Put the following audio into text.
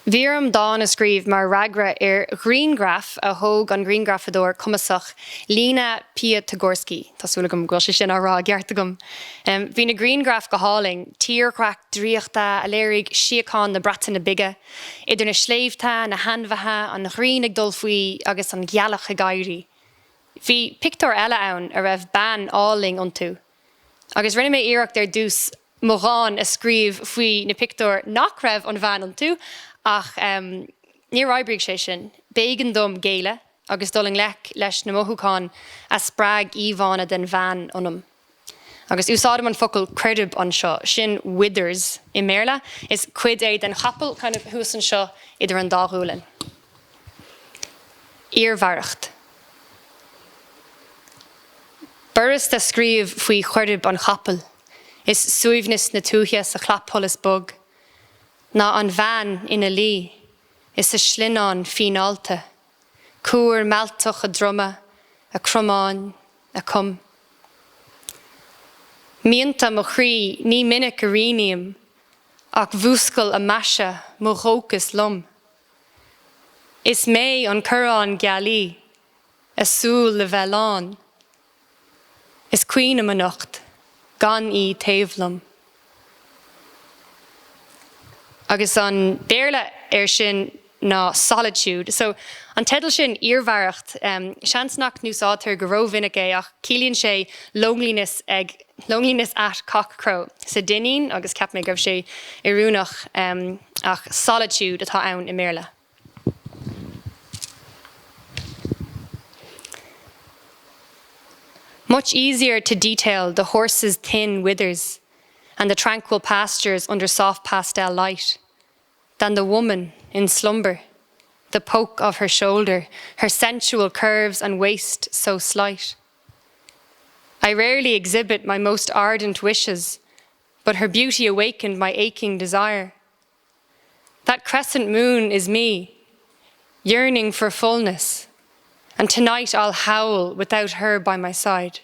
Bhí orm dán a scríobh mar fhreagra ar ghrianghraf a thóg an grianghrafadóir cumasach Lena Piatigorsky, tá súil agam go bhfuil sé sin á rá i gceart agam. Bhí na grianghraif go hálainn, tírdhreach draíochta a léirigh síocháin na Breataine Bige, idir na sléibhte, na hainmhithe, an ghrian ag dul faoi agus an ghealach ag éirí. Bhí pictiúir eile ann a raibh bean álainn iontu. Agus rinne mé iarracht ar dtús mo dhán a scríobh faoi na pictiúir nach raibh an bhean iontu, ach níor oibrigh sé sin. B'éigean dom géilleadh agus dul i ngleic leis na mothúcháin a spreag íomhánna den bhean ionam. Agus úsáidim an focal coirib anseo, sin withers i mBéarla, is cuid é den chapall, kind of thuas anseo idir an dá ghualainn. Iarmhaireacht. B'fhurasta scríobh faoi choirib an chapaill is suaimhneas na tuaithe sa chlapsholas bog, ná an bhean ina luí is a slinneán fíneálta, cuar mealltach a droma, a cromáin, a com. Mianta mo chroí ní minic a rianaím ach mhúscail a maise mo dhóchas lom. Is mé an corrán gealaí ag súil le bheith lán. Is caoinim anocht gan í taobh liom. Agus an Béarla air sin ná solitude. So, an teideal sin, iarmhaireacht, seans nach n-úsáidtear go rómhinic é ach ciallaíonn sé loneliness ag, loneliness at cockcrow sa Duinnín agus cheap mé go raibh sé oiriúnach ach solitude atá ann i mBéarla. Much easier to detail the horse's thin withers and the tranquil pastures under soft pastel light than the woman in slumber, the poke of her shoulder, her sensual curves and waist so slight. I rarely exhibit my most ardent wishes, but her beauty awakened my aching desire. That crescent moon is me, yearning for fullness, and tonight I'll howl without her by my side.